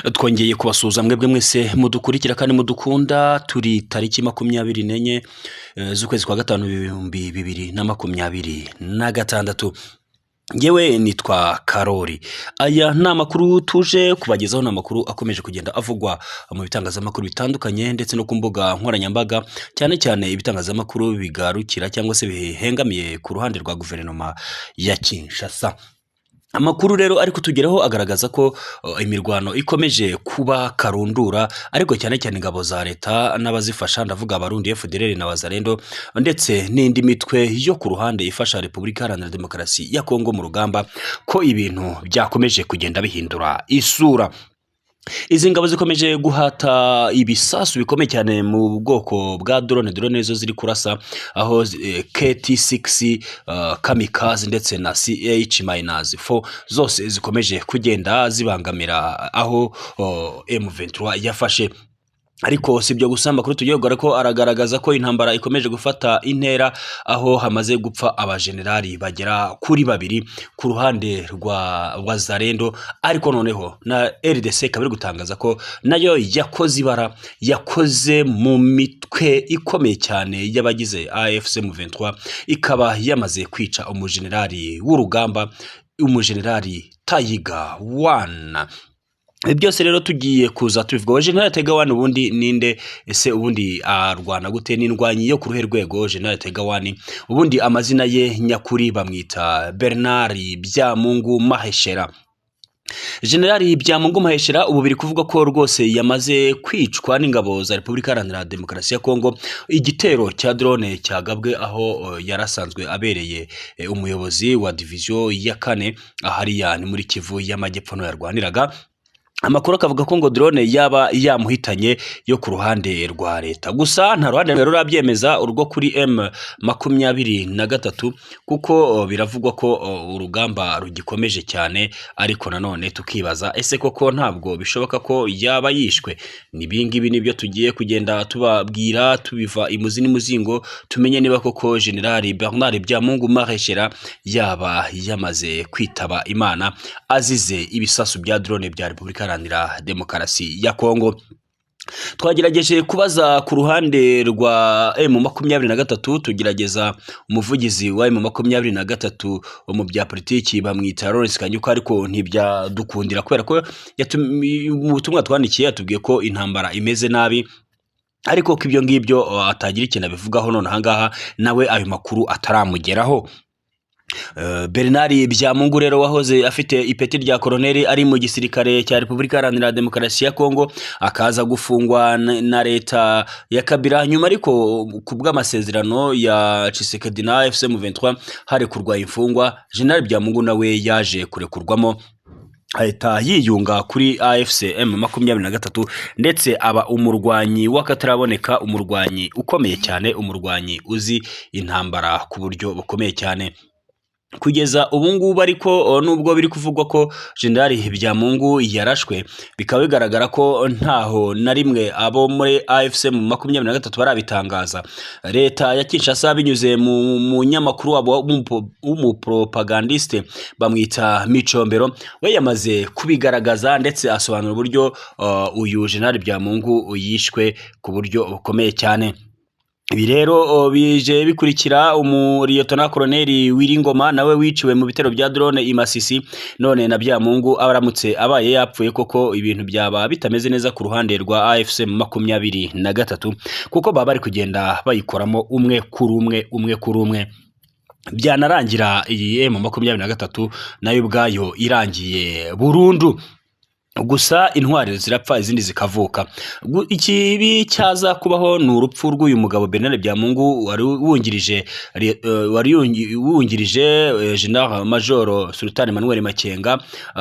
Twongeye kubasuhuza mwebwe mwese mudukurikira kandi mudukunda. Turi tariki 24 z'ukwezi kwa gatanu 2026. Ngewe nitwa Karori. Aya ni amakuru tuje kubagezaho, ni amakuru akomeje kugenda avugwa mu bitangazamakuru bitandukanye ndetse no ku mbuga nkoranyambaga, cyane cyane ibitangazamakuru bigarukira cyangwa se bihengamiye ku ruhande rwa guverinoma ya Kinshasa. Amakuru rero ari kutugeraho agaragaza ko imirwano ikomeje kuba karundura, ariko cyane cyane ingabo za leta n'abazifasha, ndavuga Abarundi, FDLR na Wazalendo, ndetse n'indi mitwe yo ku ruhande ifasha Repubulika Iharanira Demokarasi ya Kongo mu rugamba, ko ibintu byakomeje kugenda bihindura isura. Izi ngabo zikomeje guhata ibisasu bikomeye cyane mu bwoko bwa drone. Drone zo ziri kurasa aho KT6 Kamikaze ndetse na CH-4 zose zikomeje kugenda zibangamira aho M23 yafashe. Ariko si ibyo gusa, amakuru tugiye kugaruka ko aragaragaza ko intambara ikomeje gufata intera, aho hamaze gupfa abajenerali bagera kuri babiri ku ruhande rwa Wazalendo. Ariko noneho na RDC ikaba iri gutangaza ko nayo yakoze ibara, yakoze mu mitwe ikomeye cyane y'abagize AFC M23, ikaba yamaze kwica umujenerali w'urugamba, umujenerali Tayiga One. Ibi byose rero tugiye kuza tubivugaho. General Taiga One ubundi ninde? Ese ubundi arwana gute? N'indwanyi yo ku ruhe rwego General Taiga One? Ubundi amazina ye nyakuri bamwita Bernard Byamungu Maheshera. General Byamungu Maheshera ubu biri kuvuga ko rwose yamaze kwicwa n'ingabo za Repubulika Iharanira Demokarasi ya Kongo, igitero cya drone cyagabwe aho yarasanzwe abereye umuyobozi wa division ya kane, ahariya ni muri Kivu y'Amajyepfo no yarwaniraga. Amakuru akavuga ko ngo drone yaba yamuhitanye yo ku ruhande rwa leta, gusa nta ruhande rurabyemeza urwo kuri M23, kuko biravugwa ko urugamba rugikomeje cyane. Ariko nanone tukibaza, ese koko ntabwo bishoboka ko yaba yishwe? N'ibingibi nibyo tugiye kugenda tubabwira, tubiva imuzi n'imuzingo, tumenye niba koko General Bernard Byamungu Mareshera yaba yamaze kwitaba Imana azize ibisasu bya drone bya Repubulika Iharanira Demokarasi ya Kongo. Twagerageje kubaza ku ruhande rwa M23, tugerageza umuvugizi wa M23 mu bya politiki bamwita Lawrence Kanyuka, ariko ntibyadukundira kubera ko mu butumwa twandikiye yatubwiye ko intambara imeze nabi, ariko ko ibyo ngibyo atagira ikintu abivugaho none ahangaha, nawe ayo makuru ataramugeraho. Bernard Byamungu rero wahoze afite ipeti rya koroneri ari mu gisirikare cya Repubulika Iharanira Demokarasi ya Kongo, akaza gufungwa na leta ya Kabila nyuma, ariko ku bw'amasezerano ya Tshisekedi na AFC M23 harekurwa imfungwa, General Byamungu nawe yaje kurekurwamo, ahita yiyunga kuri AFC M23, ndetse aba umurwanyi w'akataraboneka, umurwanyi ukomeye cyane, umurwanyi uzi intambara ku buryo bukomeye cyane kugeza ubu ngubu. Ariko nubwo biri kuvugwa ko General Byamungu yarashwe, bikaba bigaragara ko ntaho na rimwe abo muri AFC mu 23 barabitangaza. Leta ya Kinshasa binyuze mu munyamakuru wabo w'umupropagandiste bamwita Micombero, we yamaze kubigaragaza ndetse asobanura uburyo uyu General Byamungu yishwe ku buryo bukomeye cyane. Ibi rero bije bikurikira umuriyotona koroneri Wiringoma nawe wiciwe mu bitero bya drone i Masisi. None na Byamungu abaramutse abaye yapfuye koko, ibintu byaba bitameze neza ku ruhande rwa AFC 23, kuko baba bari kugenda bayikoramo umwe kuri umwe, umwe kuri umwe, byanarangira iyi M23 nayo ubwayo irangiye burundu. Gusa intwari zirapfa izindi zikavuka. Ikibi cyaza kubaho ni urupfu rw'uyu mugabo Bernard Byamungu wari wungirije General Major Sultan Emmanuel Makenga,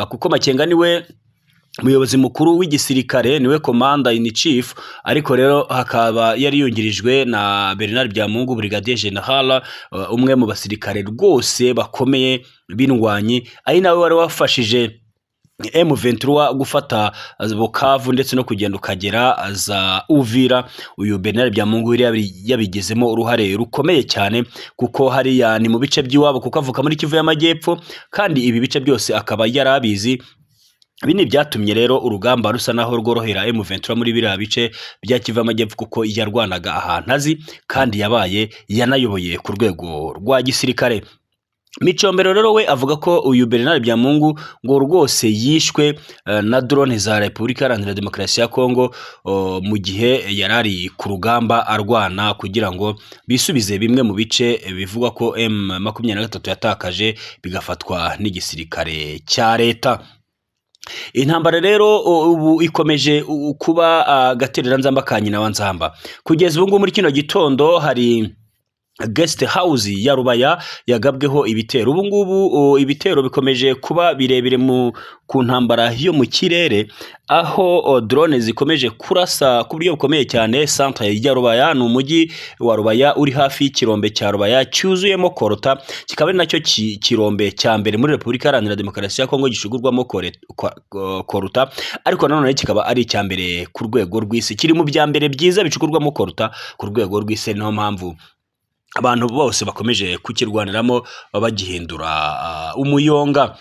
kuko Makenga niwe umuyobozi mukuru w'igisirikare, niwe commander in chief, ariko rero hakaba yari yungirijwe na Bernard Byamungu, brigadier general, umwe mu basirikare rwose bakomeye b'indwanyi, ari nawe wari wafashije M23 gufata Bukavu ndetse no kugenda ukagera za Uvira. Uyu Bernard Byamungu yari yabigizemo uruhare rukomeye cyane, kuko hariya ni mu bice by'iwabo, kuko avuka muri Kivu y'Amajyepfo, kandi ibi bice byose akaba yarabizi. Ibi ni ibyatumye rero urugamba rusa naho rworohera M23 muri biriya bice bya Kivu y'Amajyepfo, kuko yarwanaga ahantu azi kandi yabaye yanayoboye ku rwego rwa gisirikare. Micombero rero we avuga ko uyu Bernard Byamungu ngo rwose yishwe na drone za Repubulika Iharanira Demokarasi ya Kongo mu gihe yari ari ku rugamba arwana kugira ngo bisubize bimwe mu bice bivugwa ko M23 yatakaje bigafatwa n'igisirikare cya leta. Intambara rero ubu ikomeje kuba agatereranzamba ka nyina wa Nzamba. Kugeza ubu ngubu muri kino gitondo hari guest house ya Rubaya yagabweho ibitero. Ubu ngubu ibitero bikomeje kuba birebire mu ku ntambara yo mu kirere, aho drone zikomeje kurasa ku buryo bukomeye cyane centre ya Rubaya. Ni umujyi wa Rubaya uri hafi y'ikirombe cya Rubaya cyuzuyemo korota, kikaba ari nacyo kirombe cya mbere muri Repubulika Iharanira Demokarasi ya Kongo gicugurwamo koruta, ariko nanone kikaba ari icya mbere ku rwego rw'isi, kiri mu bya mbere byiza bicukurwamo koruta ku rwego rw'isi. Niyo mpamvu abantu bose bakomeje kukirwaniramo bagihindura umuyonga.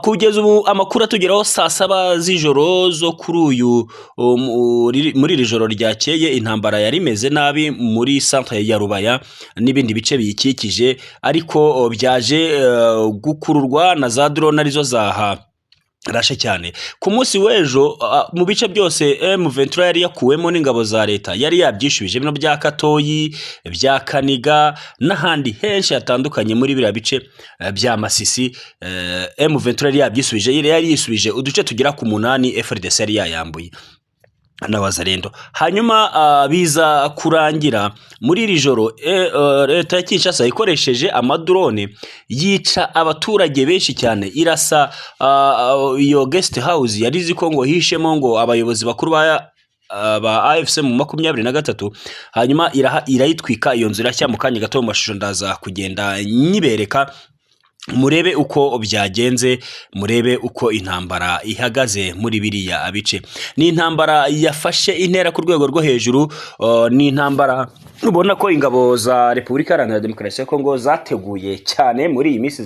Kugeza ubu amakuru atugeraho saa saba z'ijoro zo kuri uyu muri iri joro ryakeye, intambara yari imeze nabi muri centre ya Rubaya n'ibindi bice biyikikije, ariko byaje gukururwa na za drone arizo zaha rashe cyane. Ku munsi w'ejo mu bice byose M23 yari yakuwemo n'ingabo za leta yari yabyishubije, bino bya Katoyi, bya Kaniga n'ahandi henshi hatandukanye muri biriya bice bya Masisi, M23 yari yabyisubije, yari yisubije uduce tugera ku 8 FARDC yari yayambuye na Wazalendo. Hanyuma biza kurangira muri iri joro leta ya Kinshasa ikoresheje amadrone yica abaturage benshi cyane, irasa iyo guest house yari izi ko ngo hishemo ngo abayobozi bakuru ba AFC mu 23, hanyuma irayitwika iyo nzu irashya. Mu kanya gato mu mashusho ndaza kugenda nyibereka, murebe uko byagenze, murebe uko intambara ihagaze muri biriya bice. Ni intambara yafashe intera ku rwego rwo hejuru, ni intambara ubona ko ingabo za Repubulika Iharanira Demokarasi ya Kongo zateguye cyane muri iyi minsi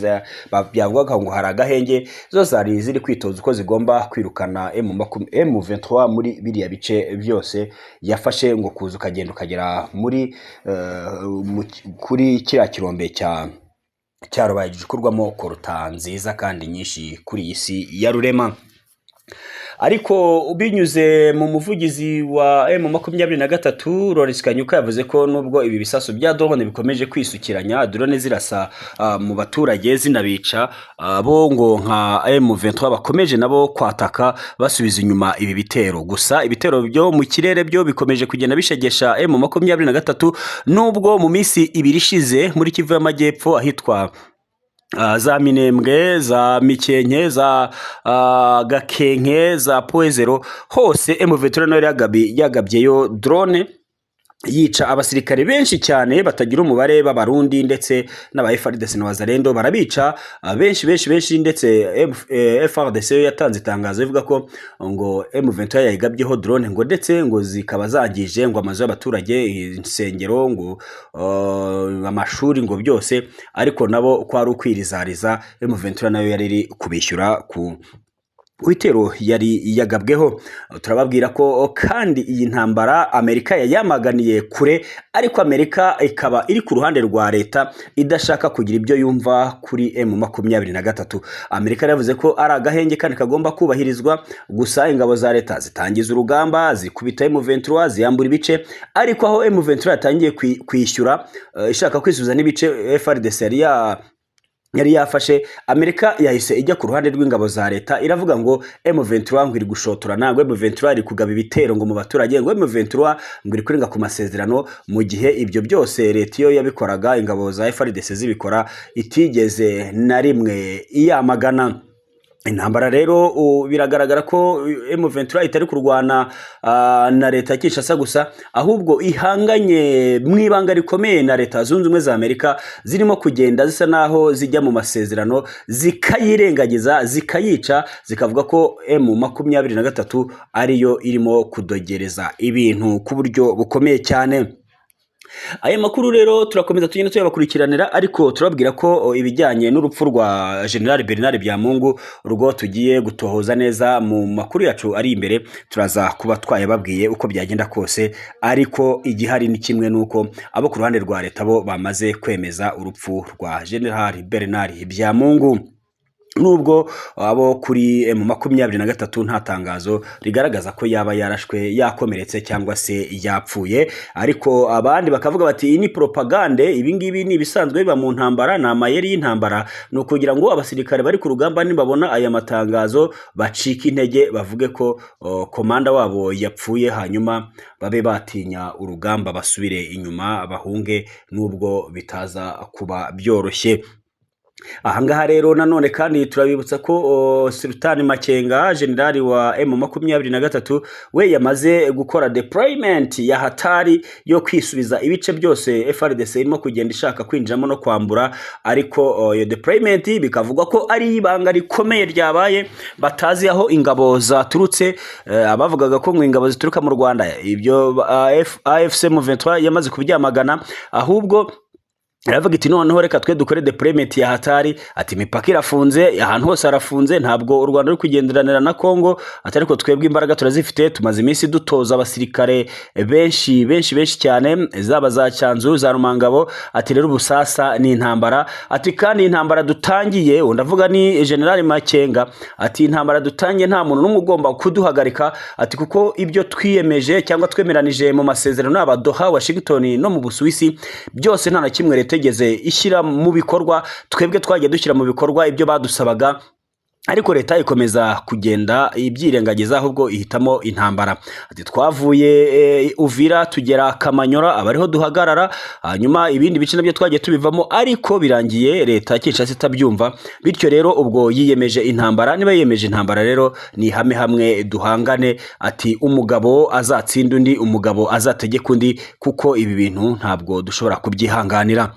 byavugaga ngo hari agahenge, zo zari ziri kwitoza uko zigomba kwirukana M23 muri biriya bice byose yafashe, ngo kuza ukagenda ukagera muri kuri kiriya kirombe cya Rubaye gicukurwamo koruta nziza kandi nyinshi kuri iyi si ya rurema. Ariko binyuze mu muvugizi wa M23 Lawrence Kanyuka yavuze ko nubwo ibi bisasu bya drone bikomeje kwisukiranya, drone zirasa mu baturage zinabica, bo ngo nka M23 bakomeje nabo kwataka basubiza inyuma ibi bitero. Gusa ibitero byo mu kirere byo bikomeje kugenda bishegesha M23, nubwo mu minsi ibiri ishize muri Kivu y'Amajyepfo ahitwa za Minembwe, za Mikenke, za Gakenke, za Poezero, hose M23 nayo yagabyeyo drone yica abasirikare benshi cyane batagira umubare b'Abarundi ndetse n'aba FARDC na Wazalendo, barabica benshi benshi benshi. Ndetse FARDC yatanze itangazo ivuga ko ngo M23 yayigabyeho drone, ngo ndetse ngo zikaba zangije ngo amazu y'abaturage, insengero, ngo amashuri, ngo byose, ariko nabo kwari ukwirizariza. M23 nayo yari iri kubishyura ku bitero yari yagabweho. Turababwira ko kandi iyi ntambara Amerika yayamaganiye kure, ariko Amerika ikaba iri ku ruhande rwa leta idashaka kugira ibyo yumva kuri M23. Amerika yavuze ko ari agahenge kandi kagomba kubahirizwa, gusa ingabo za leta zitangiza urugamba zikubita M23 ziyambura ibice, ariko aho M23 yatangiye kwishyura ishaka kwisubiza n'ibice FARDC yari yafashe, Amerika yahise ijya ku ruhande rw'ingabo za leta iravuga ngo M23 ngo iri gushotorana, ngo M23 iri kugaba ibitero ngo mu baturage, ngo M23 ngo iri kurenga ku masezerano, mu gihe ibyo byose leta iyo yabikoraga ingabo za FARDC zibikora itigeze na rimwe iyamagana. Intambara rero biragaragara ko M23 itari kurwana na leta ya Kinshasa gusa, ahubwo ihanganye mu ibanga rikomeye na Leta Zunze Ubumwe za Amerika, zirimo kugenda zisa naho zijya mu masezerano zikayirengagiza, zikayica, zikavuga ko M23 ariyo irimo kudogereza ibintu ku buryo bukomeye cyane. Aya makuru rero turakomeza tugenda tuyabakurikiranira, ariko turababwira ko ibijyanye n'urupfu rwa General Bernard Byamungu urwo tugiye gutohoza neza mu makuru yacu ari imbere, turaza kuba twayababwiye uko byagenda kose, ariko igihari ni kimwe nuko abo ku ruhande rwa leta bo bamaze kwemeza urupfu rwa General Bernard Byamungu, nubwo abo kuri M23 nta tangazo rigaragaza ko yaba yarashwe, yakomeretse cyangwa se yapfuye. Ariko abandi bakavuga bati iyi ni propagande, ibi ngibi ni ibisanzwe biba mu ntambara, ni amayeri y'intambara, ni ukugira ngo abasirikare bari ku rugamba nibabona aya matangazo bacike intege, bavuge ko komanda wabo yapfuye, hanyuma babe batinya urugamba basubire inyuma bahunge, nubwo bitaza kuba byoroshye. Ahangaha rero nanone kandi turabibutsa ko Sultan Makenga, generali wa M23, we yamaze gukora deployment ya hatari yo kwisubiza ibice byose FARDC irimo kugenda ishaka kwinjiramo no kwambura, ariko iyo deployment bikavugwa ko ari ibanga rikomeye ryabaye, batazi aho ingabo zaturutse. Abavugaga ko ngo ingabo zituruka mu Rwanda, ibyo AFC M23 yamaze kubyamagana, ahubwo iravuga iti noneho reka twe dukore deployment ya hatari. Ati imipaka irafunze, ahantu hose harafunze, ntabwo u Rwanda ruri kugenderanira na Kongo, ati ariko twebwe imbaraga turazifite, tumaze iminsi dutoza abasirikare benshi benshi benshi cyane, zaba za Cyanzu, za Rumangabo. Ati rero ubusasa ni intambara, ati kandi intambara dutangiye, ndavuga ni General Makenga, ati intambara dutangiye nta muntu n'umwe ugomba kuduhagarika, ati kuko ibyo twiyemeje cyangwa twemeranije mu masezerano n'aba Doha, Washington no mu Busuwisi, byose nta na kimwe leta itigeze ishyira mu bikorwa. Twebwe twagiye dushyira mu bikorwa ibyo badusabaga, ariko leta ikomeza kugenda ibyirengagiza, ahubwo ihitamo intambara. Ati twavuye Uvira tugera Kamanyora, abariho duhagarara, hanyuma ibindi bice nabyo twagiye tubivamo, ariko birangiye leta Kinshasa itabyumva. Bityo rero ubwo yiyemeje intambara, niba yiyemeje intambara rero ni hame hamwe duhangane, ati umugabo azatsinda undi, umugabo azategeka undi, kuko ibi bintu ntabwo dushobora kubyihanganira.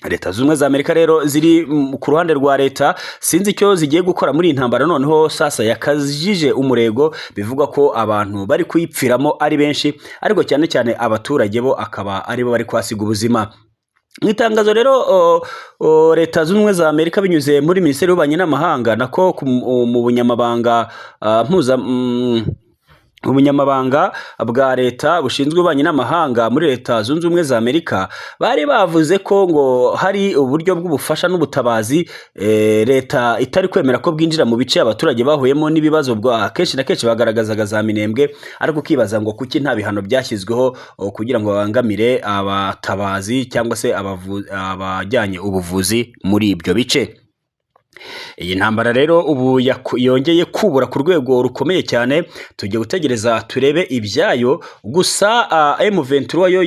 Leta Zunze Ubumwe za Amerika rero ziri ku ruhande rwa leta, sinzi icyo zigiye gukora muri iyi ntambara noneho sasa yakajije umurego, bivugwa ko abantu bari kuyipfiramo ari benshi, ariko cyane cyane abaturage bo akaba aribo bari kuhasiga ubuzima. Mu itangazo rero Leta Zunze Ubumwe za Amerika binyuze muri Minisiteri y'Ububanyi n'Amahanga, nako mu bunyamabanga mpuza ubunyamabanga bwa leta bushinzwe ububanyi n'amahanga muri Leta Zunze Ubumwe za Amerika, bari bavuze ko ngo hari uburyo bw'ubufasha n'ubutabazi leta itari kwemera ko bwinjira mu bice abaturage bahuyemo n'ibibazo, bwa kenshi na kenshi bagaragazaga za Minembwe, ariko ukibaza ngo kuki nta bihano byashyizweho kugira ngo babangamire abatabazi cyangwa se abajyanye ubuvuzi muri ibyo bice. Iyi ntambara rero ubu yongeye kubura ku rwego rukomeye cyane, tujye gutegereza turebe ibyayo. Gusa M23 yo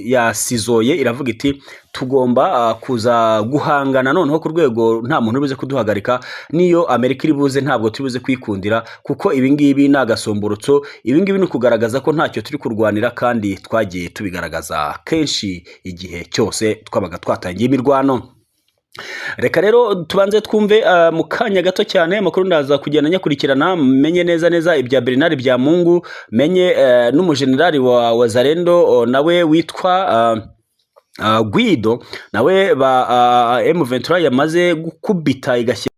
yasizoye iravuga iti tugomba kuza guhangana noneho ku rwego nta muntu uribuze kuduhagarika, niyo Amerika iri buze ntabwo turi buze kwikundira, kuko ibi ngibi ni agasomborotso, ibi ngibi ni ukugaragaza ko ntacyo turi kurwanira, kandi twagiye tubigaragaza kenshi igihe cyose twabaga twatangiye imirwano. Reka rero tubanze twumve mu kanya gato cyane amakuru, ndaza kugenda nyakurikirana menye neza neza ibya Bernard Byamungu, menye n'umujenerali wa Wazalendo nawe witwa Guido, nawe ba M23 yamaze gukubita igashyira